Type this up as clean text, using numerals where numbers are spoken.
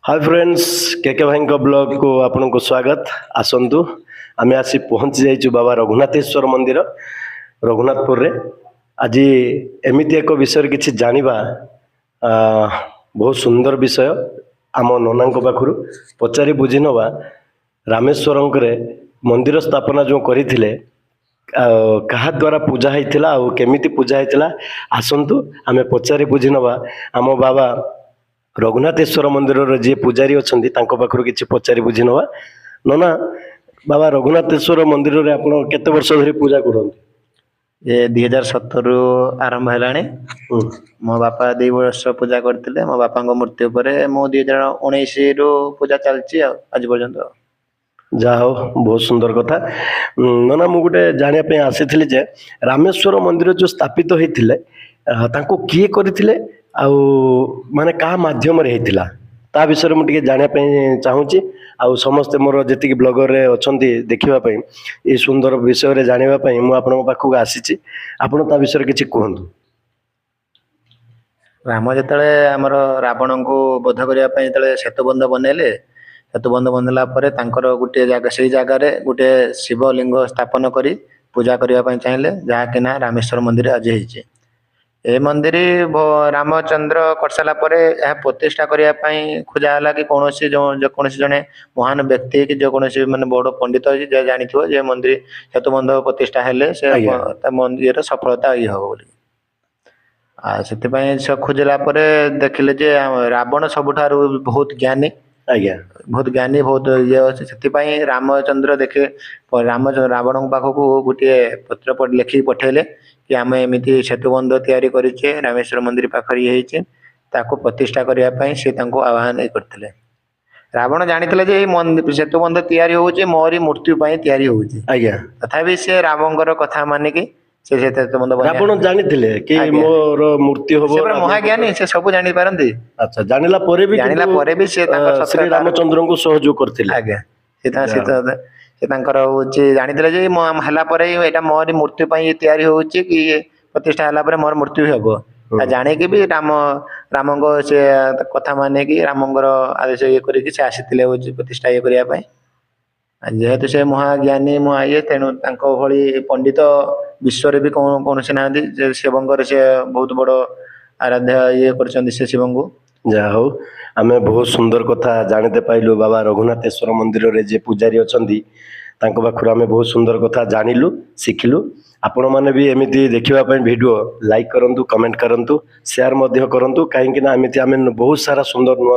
High friends, କେକେ ଭାଇଙ୍କ ବ୍ଲଗକୁ ଆପଣଙ୍କୁ ସ୍ୱାଗତ। ଆସନ୍ତୁ, ଆମେ ଆସି ପହଞ୍ଚି ଯାଇଛୁ ବାବା ରଘୁନାଥେଶ୍ୱର ମନ୍ଦିର, ରଘୁନାଥପୁରରେ। ଆଜି ଏମିତି ଏକ ବିଷୟରେ କିଛି ଜାଣିବା, ବହୁତ ସୁନ୍ଦର ବିଷୟ। ଆମ ନନାଙ୍କ ପାଖରୁ ପଚାରି ବୁଝି ନେବା, ରାମେଶ୍ୱରଙ୍କରେ ମନ୍ଦିର ସ୍ଥାପନା ଯେଉଁ କରିଥିଲେ, ଆଉ କାହା ଦ୍ୱାରା ପୂଜା ହେଇଥିଲା ଆଉ କେମିତି ପୂଜା ହେଇଥିଲା। ଆସନ୍ତୁ, ଆମେ ପଚାରି ବୁଝି ନେବା। ଆମ ବାବା ରଘୁନାଥେଶ୍ୱର ମନ୍ଦିରର ଯିଏ ପୂଜାରୀ ଅଛନ୍ତି, ତାଙ୍କ ପାଖରୁ କିଛି ପଚାରି ବୁଝି ନେବା। ନନା, ବାବା ରଘୁନାଥେଶ୍ୱର ମନ୍ଦିରରେ ଆପଣ କେତେ ବର୍ଷ ଧରି ପୂଜା କରନ୍ତି? ଏ 2017ରୁ ଆରମ୍ଭ ହେଲାଣି। ମୋ ବାପା 2 ବର୍ଷ ପୂଜା କରିଥିଲେ। ମୋ ବାପାଙ୍କ ମୃତ୍ୟୁ ପରେ ମୁଁ 2019ରୁ ପୂଜା ଚାଲିଛି ଆଉ ଆଜି ପର୍ଯ୍ୟନ୍ତ। ଯାହା ହଉ, ବହୁତ ସୁନ୍ଦର କଥା। ନନା, ମୁଁ ଗୋଟେ ଜାଣିବା ପାଇଁ ଆସିଥିଲି ଯେ ରାମେଶ୍ୱର ମନ୍ଦିର ଯୋଉ ସ୍ଥାପିତ ହେଇଥିଲେ, ତାଙ୍କୁ କିଏ କରିଥିଲେ ଆଉ ମାନେ କାହା ମାଧ୍ୟମରେ ହେଇଥିଲା, ତା ବିଷୟରେ ମୁଁ ଟିକେ ଜାଣିବା ପାଇଁ ଚାହୁଁଛି। ଆଉ ସମସ୍ତେ ମୋର ଯେତିକି ବ୍ଲଗରରେ ଅଛନ୍ତି ଦେଖିବା ପାଇଁ, ଏଇ ସୁନ୍ଦର ବିଷୟରେ ଜାଣିବା ପାଇଁ ମୁଁ ଆପଣଙ୍କ ପାଖକୁ ଆସିଛି। ଆପଣ ତା ବିଷୟରେ କିଛି କୁହନ୍ତୁ। ରାମ ଯେତେବେଳେ ଆମର ରାବଣଙ୍କୁ ବଧ କରିବା ପାଇଁ ଯେତେବେଳେ ସେତୁବନ୍ଧ ବନେଇଲେ, ସେତୁବନ୍ଧ ବନେଇଲା ପରେ ତାଙ୍କର ଗୋଟିଏ ଜାଗା, ସେଇ ଜାଗାରେ ଗୋଟିଏ ଶିବଲିଙ୍ଗ ସ୍ଥାପନ କରି ପୂଜା କରିବା ପାଇଁ ଚାହିଁଲେ, ଯାହାକି ନା ରାମେଶ୍ୱର ମନ୍ଦିର ଆଜି ହେଇଛି। ଏ ମନ୍ଦିର ରାମଚନ୍ଦ୍ର କରିସାରିଲା ପରେ ଏହା ପ୍ରତିଷ୍ଠା କରିବା ପାଇଁ ଖୋଜା ହେଲା କି କୌଣସି ଯୋଉ ଯେକୌଣସି ଜଣେ ମହାନ ବ୍ୟକ୍ତି କି ଯେକୌଣସି ମାନେ ବଡ ପଣ୍ଡିତ ଅଛି, ଯିଏ ଜାଣିଥିବ ଯେ ମନ୍ଦିର ସେତୁବନ୍ଧ ପ୍ରତିଷ୍ଠା ହେଲେ ସେ ତା ମନ୍ଦିରର ସଫଳତା ଇଏ ହବ ବୋଲି। ଆଉ ସେଥିପାଇଁ ସେ ଖୋଜିଲା ପରେ ଦେଖିଲେ ଯେ ଆମ ରାବଣ ସବୁଠାରୁ ବହୁତ ଜ୍ଞାନୀ। ବହୁତ ଜ୍ଞାନୀ, ବହୁତ ଇଏ ଅଛି। ସେଥିପାଇଁ ରାମଚନ୍ଦ୍ର ଦେଖେ ରାମ ରାବଣଙ୍କ ପାଖକୁ ଗୋଟିଏ ପତ୍ର ଲେଖିକି ପଠେଇଲେ କି ଆମେ ଏମିତି ସେତୁବନ୍ଧ ତିଆରି କରିଛେ, ରାମେଶ୍ୱର ମନ୍ଦିର ପାଖରେ ଇଏ ହେଇଛି, ତାକୁ ପ୍ରତିଷ୍ଠା କରିବା ପାଇଁ ସେ ତାଙ୍କୁ ଆହ୍ୱାନ ଇଏ କରିଥିଲେ। ରାବଣ ଜାଣିଥିଲେ ଯେ ଏଇ ସେତୁବନ୍ଧ ତିଆରି ହଉଛି ମୋରି ମୃତ୍ୟୁ ପାଇଁ ତିଆରି ହଉଛି। ତଥାପି ସେ ରାମଙ୍କର କଥା ମାନିକି ସେ ସେତୁବନ୍ଧ ରାବଣ ଜାଣିଥିଲେ କି ମୋର ମୃତ୍ୟୁ ହବ? ସେ ପୁରା ମହାଜ୍ଞାନୀ, ସେ ସବୁ ଜାଣିପାରନ୍ତି। ଆଚ୍ଛା, ଜାଣିଲା ପରେ ବି ଜାଣିଲା କିନ୍ତୁ, ପରେ ବି ସେ ତାଙ୍କ ଶ୍ରୀ ରାମଚନ୍ଦ୍ରଙ୍କୁ ସହଯୋଗ କରିଥିଲେ। ଆଜ୍ଞା, ସେ ତାଙ୍କର ହଉଛି ଜାଣିଥିଲେ ଯେ ମୋ ହେଲା ପରେ ଏଇଟା ମୋରି ମୃତ୍ୟୁ ପାଇଁ ତିଆରି ହଉଛି କି ଇଏ ପ୍ରତିଷ୍ଠା ହେଲା ପରେ ମୋର ମୃତ୍ୟୁ ହେବ। ଆଉ ଜାଣିକି ବି ରାମଙ୍କ ସେ କଥା ମାନିକି, ରାମଙ୍କର ଆଦେଶ ଇଏ କରିକି ସେ ଆସିଥିଲେ ହଉଛି ପ୍ରତିଷ୍ଠା ଇଏ କରିବା ପାଇଁ। ଆଉ ଯେହେତୁ ସେ ମହାଜ୍ଞାନୀ, ମହା ଇଏ, ତେଣୁ ତାଙ୍କ ଭଳି ପଣ୍ଡିତ ବିଶ୍ୱରେ ବି କୌଣସି ନାହାନ୍ତି ଯେ ଶିବଙ୍କର ସେ ବହୁତ ବଡ ଆରାଧ୍ୟ ଇଏ କରିଛନ୍ତି ସେ ଶିବଙ୍କୁ। ଯାହା ହଉ, ଆମେ ବହୁତ ସୁନ୍ଦର କଥା ଜାଣିତେ ପାଇଲୁ। ବାବା ରଘୁନାଥେଶ୍ୱର ମନ୍ଦିରରେ ଯିଏ ପୂଜାରୀ ଅଛନ୍ତି, ତାଙ୍କ ପାଖରୁ ଆମେ ବହୁତ ସୁନ୍ଦର କଥା ଜାଣିଲୁ, ଶିଖିଲୁ। ଆପଣମାନେ ବି ଏମିତି ଦେଖିବା ପାଇଁ ଭିଡ଼ିଓ ଲାଇକ୍ କରନ୍ତୁ, କମେଣ୍ଟ କରନ୍ତୁ, ସେୟାର ମଧ୍ୟ କରନ୍ତୁ, କାହିଁକି ନା ଏମିତି ଆମେ ବହୁତ ସାରା ସୁନ୍ଦର ନୂଆ